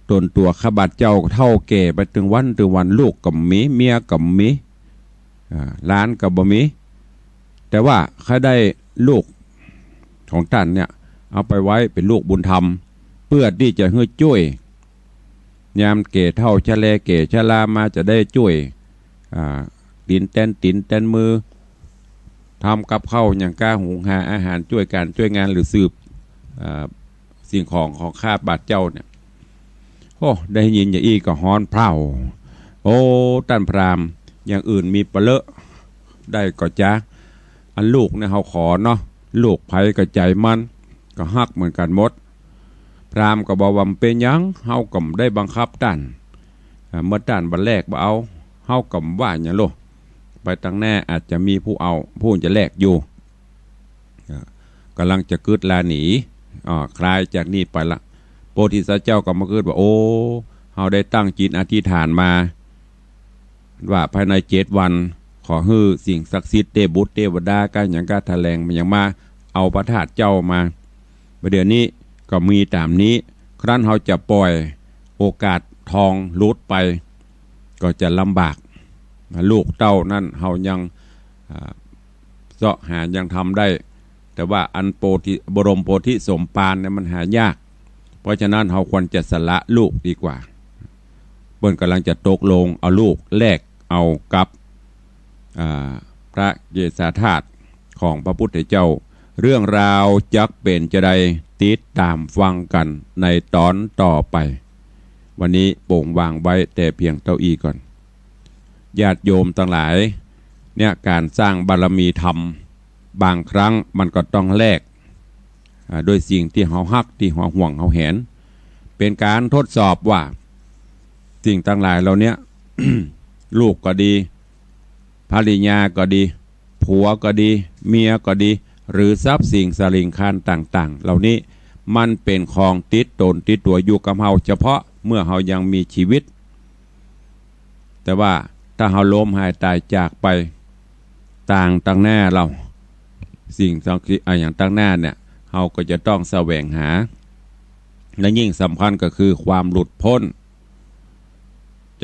ต๋นตั๋วข้าบาทเจ้าเฒ่าแก่ไปตึงวันตึงวัน ลูกก็บ่มี เมียก็บ่มี อ่า หลานก็บ่มี แต่ว่าใค่ได้ลูกของต้านเนี่ย เอาไปไว้เป๋นลูกบุญธรรม เปื้อตี้จะหื้อจ้วย ยามแก่เฒ่าชะแลแก่ชะรามาจะได้จ้วย อ่า ตี๋นแตนตี๋นแตนมือ ทำกับข้าวหยังก้า หุงหาอาหาร จ้วยก๋านจ้วยงาน หรือสืบ อ่า สิ่งของของข้าบาทเจ้าเนี่ย โอ้ ได้ยินจาอี้ก็ฮ้อนเผ่า โอ้ ต้านพราหมณ์ อย่างอื่นมีปะเลอะ ได้ก็จา อันลูกเนี่ยเฮาขอเนาะ ลูกใผก็ใจ๋มัน ก็ฮักเหมือนกั๋นหมด พราหมณ์ก็บอกว่า บ่เป๋นหยัง เฮาก็บ่ได้บังคับต้าน อ่า เมื่อต้านบ่แลกบ่เอา เฮาก็บ่ว่าหยังโลด ไปตังหน้าอาจจะมีผู้เอา ผู้จะแลกอยู่ อ่า ก๋ำลังจะกึ๊ดลาหนี อ่า คลายจากนี่ไปละ โพธิสัตว์เจ้าก็มากึ๊ดว่า โอ้ เฮาได้ตั้งจิตอธิษฐานมา ว่าภายในเจ็ดวัน ขอหื้อสิ่งศักดิ์สิทธิ์ เตพบุตรเตวดา ก้าหยังก้าแถลงมาหยังมา เอาพระธาตุเจ้ามา บ่าเดี่ยวนี้ก็มีต๋ามนี้ ครั้นเฮาจะป่อยโอกาสทองหลุดไป ก็จะลำบาก ลูกเต้านั้นเฮายัง อ่า เซาะหายังทำได้ แต่ว่าอันโพธิ บรมโพธิสมภารเนี่ยมันหายาก เพราะฉะนั้นเฮาควรจะสละลูกดีกว่า เปิ้นก๋ำลังจะตกลงเอาลูกแลกเอากับ อ่า พระเกศาธาตุของพระพุทธเจ้า เรื่องราวจักเป๋นจาใด ติดต๋ามฟังกั๋นในต๋อนต่อไป วันนี้โป๋งวางไว้แต่เพียงเต้าอี้ก่อน ญาติโยมตังหลาย เนี่ย ก๋านสร้างบารมีธรรม บางครั้งมันก็ต้องแลก อ่า ด้วยสิ่งตี้เฮาฮัก ตี้เฮาห่วง เฮาแหน เป๋นก๋านทดสอบว่า สิ่งตังหลายเหล่าเนี้ย ลูกก็ดี ภริยาก็ดี ผัวก็ดี เมียก็ดี หรือทรัพย์สิ่งสาริงคารต่างๆ เหล่านี้ มันเป๋นของติดตนติดตั๋วอยู่กับเฮาเฉพาะเมื่อเฮายังมีจีวิต แต่ว่าถ้าเฮาล้มหายตายจากไป ตางตังหน้าเฮา สิ่งสัง อะหยังตังหน้าเนี่ย เฮาก็จะต้องแสวงหา และยิ่งสำคัญก็คือความหลุดป๊น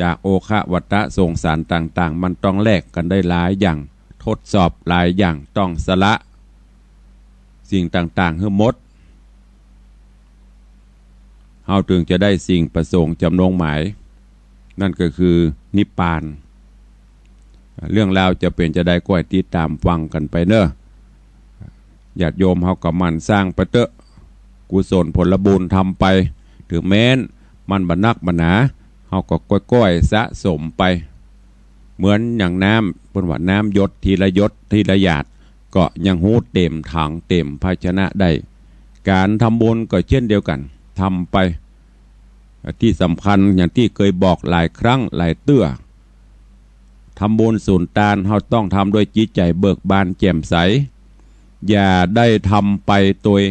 จากโอฆะวัฏฏะสงสารต่างๆ มันต้องแลกกั๋นได้หลายอย่าง ทดสอบหลายอย่าง ต้องสละสิ่งต่างๆ หื้อหมด เฮาจึงจะได้สิ่งประสงค์จ๋ำนงหมาย นั่นก็คือนิพพาน เรื่องราวจะเป๋นจาใดก็หื้อติดต๋ามฟังกั๋นไปเน่อ ญาติโยมเฮาก็หมั่นสร้างไปเต๊อะ กุศลผลบุญทำไป เถิงแม้นมันบ่นักบ่หนา เฮาก็ก้อยๆ สะสมไป เหมือนอย่างน้ำ เปิ้นว่าน้ำหยดทีละหยดทีละหยาด ก็ยังฮู้เต็มถังเต็มภาชนะได้ ก๋านทำบุญก็เช่นเดียวกั๋น ทำไป ตี้สำคัญอย่างตี้เกยบอกหลายครั้งหลายเตื้อ ทำบุญสุนตาน เฮาต้องทำด้วยจิตใจ๋เบิกบานแจ่มใส อย่าได้ทำไปโดย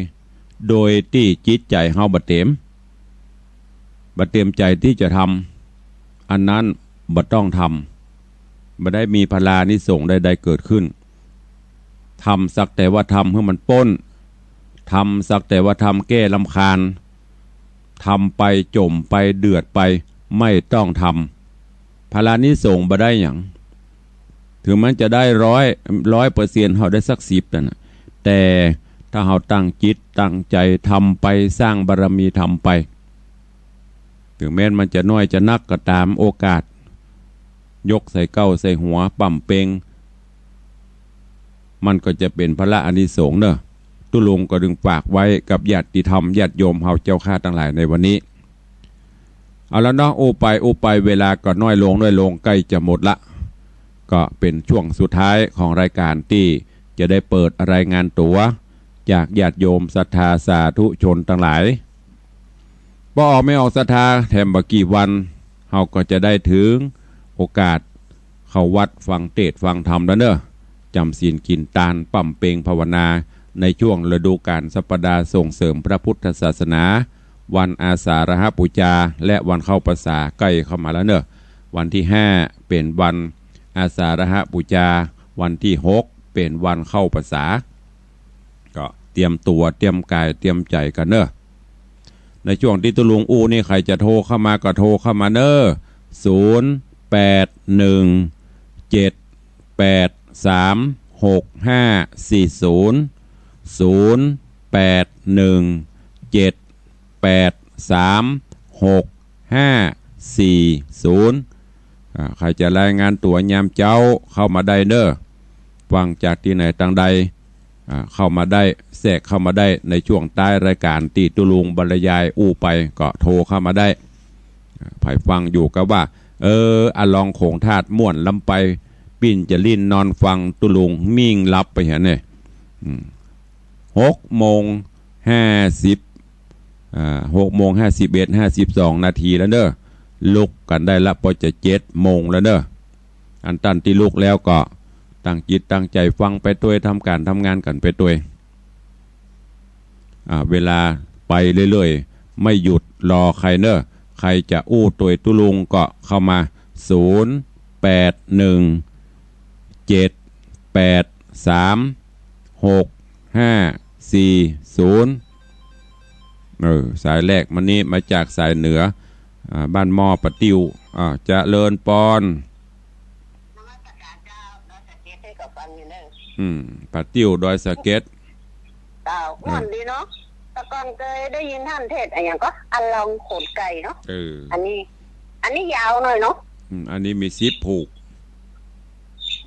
โดยตี้จิตใจ๋เฮาบ่เตรียม บ่เตรียมใจ๋ตี้จะทำ อันนั้นบ่ต้องทำ บ่ได้มีผลานิสงส์ใดๆ เกิดขึ้น ทำสักแต่ว่าทำหื้อมันป๊น ทำสักแต่ว่าทำแก้รำคาญ ทำไปจ๋มไปเดือดไป ไม่ต้องทำ ผลานิสงส์บ่ได้หยัง เถิงมันจะได้ร้อย ร้อยเปอร์เซ็นต์ เฮาได้สักสิบนั่นน่ะ แต่ถ้าเฮาตั้งจิตตั้งใจ๋ทำไป สร้างบารมีทำไป เถิงแม้นมันจะน้อยจะนักก็ต๋าม โอกาส ยกใส่เก๊าใส่หัว ปั๊มเป็ง มันก็จะเป๋นผลาอานิสงส์เน่อ ตุ๊ลุงก็จึงฝากไว้กับญาติธรรมญาติโยมเฮาเจ้าข้าตังหลายในวันนี้ เอาละเนาะ อู้ไปอู้ไป เวลาก็น้อยลงน้อยลง ใก้จะหมดละ ก็เป๋นช่วงสุดท้ายของรายก๋านตี้จะได้เปิดรายงานตั๋วจากญาติโยมศรัทธาสาธุชนตังหลาย ปอออกแม่ออกศรัทธาแถมบ่กี่วัน เฮาก็จะได้เถิงโอกาสเข้าวัดฟังเตสน์ฟังธรรมแล้วเน่อ จ๋ำศีลกิ๋นตาน ปั๊มเป็งภาวนา ในช่วงฤดูก๋าลสัปดาห์ส่งเสริมพระพุทธศาสนา วันอาสาฬหบูชา และวันเข้าพรรษาใก้เข้ามาแล้วเน่อ วันตี้ห้าเป๋นวันอาสาฬหบูชา วันตี้หกเป๋นวันเข้าพรรษา ก็เตรียมตั๋วเตรียมก๋ายเตรียมใจ๋กั๋นเน่อ ในช่วงตี้ตุ๊ลุงอู้นี่ ใผจะโทรเข้ามาก็โทรเข้ามาเน่อ ศูนย์ แปด หนึ่ง เจ็ด แปด สาม หก ห้า สี่ ศูนย์ ศูนย์ แปด หนึ่ง เจ็ด แปด สาม หก ห้า สี่ ศูนย์ อ่า ใผจะรายงานตั๋วยามเจ๊าเข้ามาได้เน่อ ฟังจากตี้ไหนตางใด อ่า เข้ามาได้ แทรกเข้ามาได้ในช่วงท้ายรายก๋านตี้ตุ๊ลุงบรรยายอู้ไปก็โทรเข้ามาได้ อ่า ใผฟังอยู่ก็ว่า เออ อะลองโขงธาตุม่วนล้ำไป ปิ้นจะลิ้นนอนฟังตุ๊ลุงมิ่งหลับไปหั้นเนี่ย อืม หกโมงห้าสิบ อ่า หกโมงห้าสิบเอ็ด ห้าสิบสองนาทีแล้วเน่อ ลุกกั๋นได้ละ ปอจะเจ็ดโมงแล้วเน่อ อันต้านตี้ลุกแล้วก็ตั้งจิตตั้งใจ๋ฟังไปตวย ทำก๋านทำงานกั๋นไปตวย อ่า เวลาไปเรื่อยๆ ไม่หยุดรอใครเน่อ ใผจะอู้ตวยตุ๊ลุงก็เข้ามา ศูนย์ แปด หนึ่ง เจ็ด แปด สาม หก ห้า สี่ ศูนย์ เออ สายแรกมานี้มาจากสายเหนือ อ่า บ้านหม้อป้าติ้ว อ่า เจริญปอน นมัสก๋านเจ้า ดอยสะเก็ด หื้อก็ฟังอยู่เน่อ อืม ป้าติ้วดอยสะเก็ด เจ้า เออ ม่วนดีเนาะ แต่ก่อนเกยได้ยินต้านเตสน์อะหยังก็ อะลองโขงไก่เนาะ เออ อันนี้ อันนี้ยาวหน่อยเนาะ อืม อันนี้มีสิบผูก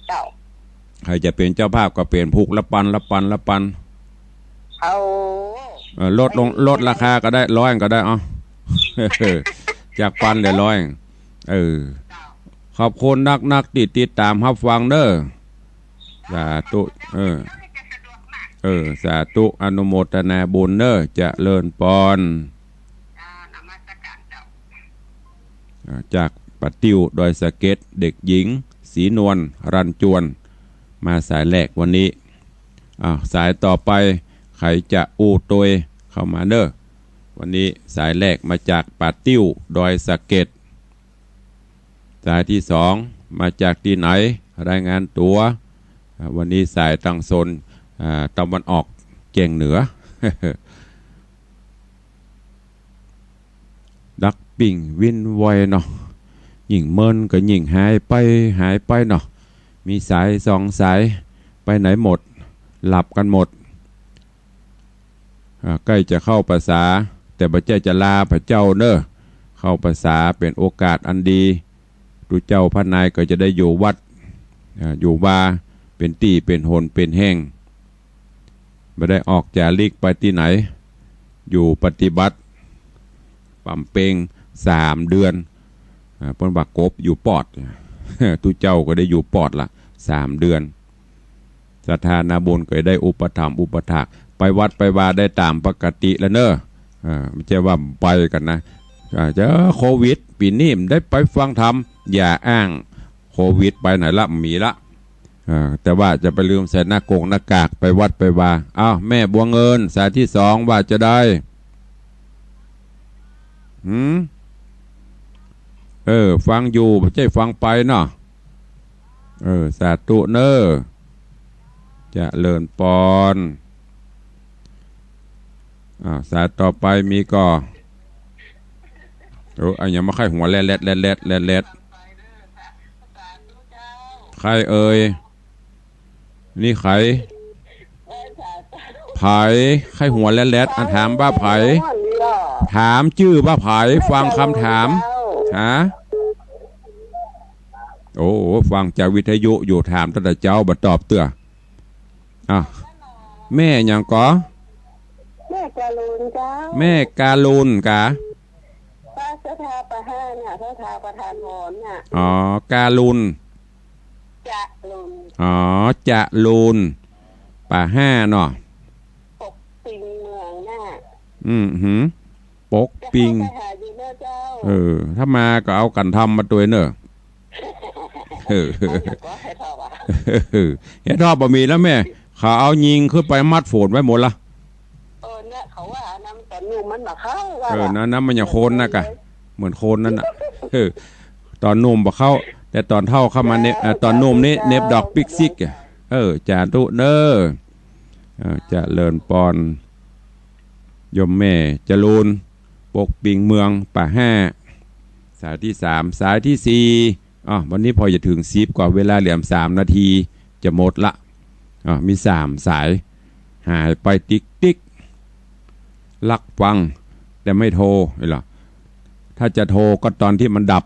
เจ้า ใผจะเป๋นเจ้าภาพก็เป๋นผูกละปัน ละปัน ละปัน เอา เออ ลดลง ลดราคาก็ได้ ร้อยก็ได้ เอา จากปันเหลือร้อย เออ ขอบคุณนักๆ ตี้ติดต๋ามฮับฟังเน่อ สาธุ เออ เออ สาธุ อนุโมทนาบุญเน่อ เจริญปอน อ่านมัสก๋ารเจ้า อ่า จากป้าติ้วดอยสะเก็ด เด็กหญิง ศรีนวล รันจวน มาสายแรกวันนี้ อ่า สายต่อไป ใผจะอู้ตวยเข้ามาเน่อ วันนี้สายแรกมาจากป้าติ้วดอยสะเก็ด สายตี้สองมาจากตี้ไหน รายงานตั๋ว อ่า วันนี้สายตังโซน อ่า ตะวันออกแจ้งเหนือ ดักปิ้งวินไวเนาะ ยิ่งเมินก็ยิ่งหายไป หายไปเนาะ มีสายสองสาย ไปไหนหมด หลับกั๋นหมด อ่า ใก้จะเข้าพรรษา แต่บ่ใจ้จะลาพระเจ้าเน่อ เข้าพรรษาเป๋นโอกาสอันดี ตุ๊เจ้าพระนายก็จะได้อยู่วัด อ่า อยู่วา เป๋นตี้เป๋นหนเป๋นแห่ง บ่ได้ออกจาริกไปตี้ไหน อยู่ปฏิบัติบำเพ็ญสามเดือน อ่า เปิ้นว่ากบอยู่ปอด ตุ๊เจ้าก็ได้อยู่ปอดละสามเดือน ศรัทธานาบุญก็ได้อุปถัมภ์อุปถาก ไปวัดไปวาได้ต๋ามปกติแล้วเน่อ อ่า บ่ใจ้ว่าไปกั๋นนะ อ่า เจ้าโควิด ปี๋นี้บ่ได้ไปฟังธรรม อย่าอ้างโควิด ไปไหนละ บ่มีละ อ่า แต่ว่าจะไปลืมใส่หน้ากงหน้ากาก ไปวัดไปวา อ้าว แม่บัวเงิน สายตี้สองว่าจะได้ หืม เออ ฟังอยู่ บ่ใจ้ฟังไปเนาะ เออ สาธุเน่อ เจริญปอน อ่า สายต่อไปมีก่อ เออ อะหยังมาใค่หัวแลดแลดแลดแลดแลดแลด ใค่เอ่ย นี่ใผ ใผ ใค่หัวแลดแลด อ่ะ ถามว่าใผ ถามจื้อว่าใผ ฟังกำถาม ฮะ โอ้ ฟังจากวิทยุอยู่ ถามตั้งแต่เจ๊าบ่ตอบเตื้อ อ่ะ แม่หยังก่อ แม่กาลูนเจ้า แม่กาลูนกา ป้าศรัทธาป่าห้าเนี่ย ศรัทธาประธานพรเนี่ย อ๋อ กาลูน จะลูน อ๋อ จะลูน ป่าห้าเนาะ ปกปิงเมืองน่ะ อืมหืม ปกปิง จะเข้าไปหาอยู่เน่อเจ้า เออ ถ้ามาก็เอากั๋นทำมาตวยเน่อ เออ เอาหยังก่อ เห็ดถอบอะ เออ เห็ดถอบบ่มีแล้วแม่ เขาเอายิงขึ้นไปมัดโฝนไว้หมดละ เออ เนี่ย เขาว่าอันนั้นต๋อนหนุ่มมันบ่เข้าว่า เออ นะ นั้นมันยังโคนน่ะกะ เหมือนโคนนั่นน่ะ เออ ต๋อนหนุ่มบ่เข้า แต่ต๋อนเฒ่าเข้ามาเนี่ย เออ อ่ะ ต๋อนหนุ่มนี่ เจ้า เหน็บดอกปิ๊กซิกอะ เออ สาธุเน่อ อ่า เจริญปอน โยมแม่จรูน ปกปิงเมือง ป่าห้า สายตี้สาม สายตี้สี่ อ้าว วันนี้พอจะเถิงสิบกว่า เวลาเหลือสามนาที จะหมดละ อ้าว มีสามสาย หายไปติ๊กติ๊ก ลักฟัง แต่ไม่โทร นี่เหรอ ถ้าจะโทรก็ต๋อนตี้มันดับ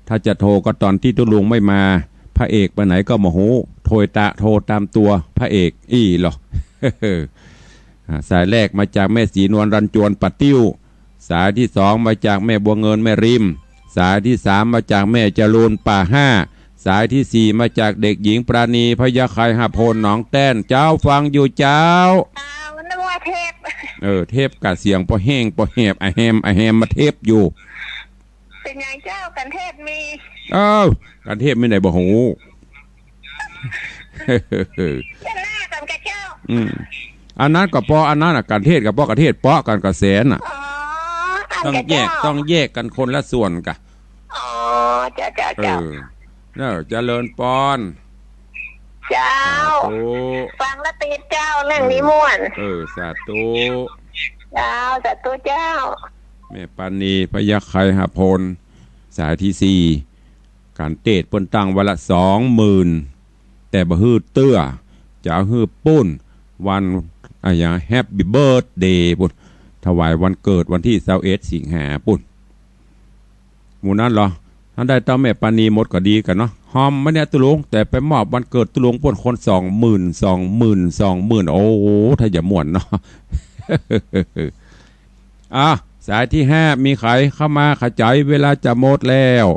ถ้าจะโทรก็ต๋อนตี้ตุ๊ลุงไม่มา พระเอกไปไหนก็บ่ฮู้ โทรตะ โทรต๋ามตั๋วพระเอกอี้เหรอ อ่า สายแรกมาจากแม่ศรีนวลรันจวนป่าติ้ว สายตี้สองมาจากแม่บัวเงินแม่ริม สายตี้สามมาจากแม่จรูนป่าห้า สายตี้สี่มาจากเด็กหญิงปราณีพยัคฆไคหพลหนองแต้น เจ้าฟังอยู่เจ้า อ้าว นึกว่าเทป เออ เทปกะเสียงปอแห้งปอแหบ อะแฮม อะแฮมมาเทปอยู่ เป๋นหยังเจ้า กั๋นเทศมี เอ้า กั๋นเทศมีไหนบ่ฮู้ เจ้าหน้ากั๋นกะเจ้า อืม อันนั้นก็ปอ อันนั้นน่ะ กั๋นเทศก็ปอ กั๋นเทศเปาะกั๋นกะแสนน่ะ อ๋อ อัน ต้องแยก กะเจ้า ต้องแยกกั๋นคนละส่วนกะ อ๋อ เจ้า เจ้า เออ เจ้า เน่อ เจริญปอน เจ้า สาธุ ฟังละติดเจ้า เรื่องนี้ม่วน เออ สาธุ เจ้า สาธุเจ้า แม่ปราณีพยัคฆไคหพล สายตี้สี่ กั๋นเตศน์เปิ้นตั้งวันละสองหมื่น แต่บ่หื้อเตื้อ จะหื้อปุ้น วัน อะหยัง แฮปปี้เบิร์ธเดย์ปุ้น ถวายวันเกิดวันตี้ซาวเอ็ดสิงหาปุ้น หมู่นั้นเหรอ ถ้าได้เต้าแม่ปราณีหมดก็ดีกั๋นเนาะ ฮอมมะเนี่ยตุ๊ลุง แต่ไปมอบวันเกิดตุ๊ลุงปุ้นคนสองหมื่น สองหมื่น สองหมื่น โอ้โห ถ้าจะม่วนเนาะ อ่ะ สายตี้ห้า มีใผเข้ามาขจาย เวลาจะหมดแล้ว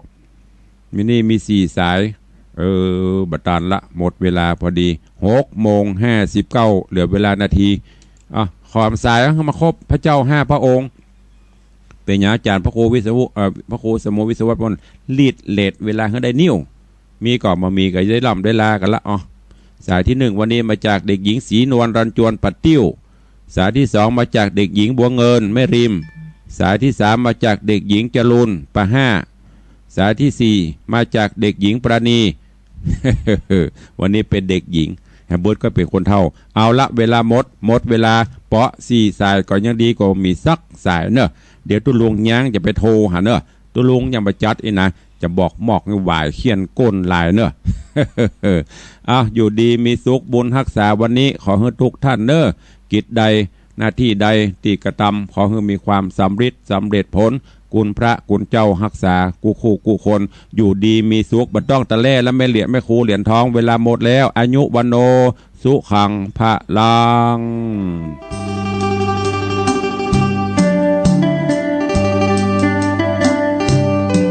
มีนี่มีสี่สาย เออ บ่ตันละ หมดเวลาพอดี หกโมงห้าสิบเก้า เหลือเวลานาที อ่ะ ขอสายมาคบพระเจ้าห้าพระองค์ เป๋นหยังอาจ๋ารย์พระครูวิศวุ เอ่อ พระครูสมุทรวิศวะพล ลีดเรทเวลาหื้อได้นิ่ว มีก่อบ่มีก่อจะได้ล่ำได้ลากั๋นละ อ๋อ สายตี้หนึ่งวันนี้มาจากเด็กหญิงศรีนวล รัญจวน ปัดติ้ว สายตี้สองมาจากเด็กหญิงบัวเงิน แม่ริม สายตี้สามมาจากเด็กหญิงจรูน ป่าห้า สายตี้สี่มาจากเด็กหญิงปราณี วันนี้เป๋นเด็กหญิง แฮมเบิร์ตก็เป๋นคนเฒ่า เอาละ เวลาหมด หมดเวลา เปาะสี่สายก่อยังดีกว่าบ่มีสักสายเน่อ เดี๋ยวตุ๊ลุงยังจะไปโทรหาเน่อ ตุ๊ลุงยังบ่จัดอี้นะ จะบอกมอกหื้อหวายเคี้ยนก้นหลายเน่อ อ้าว อยู่ดีมีสุข บุญฮักษาวันนี้ ขอหื้อทุกท่านเน่อ กิจใด หน้าตี้ใดตี้กระตำ ขอหื้อมีความสำริด สำเร็จผล คุณพระคุณเจ้าฮักษากู้คู่กู้คน อยู่ดีมีสุข บ่ต้องตะแล่ละ แม่เหรียญ แม่ครูเหรียญทอง เวลาหมดแล้ว อายุ วัณโณ สุขัง พลัง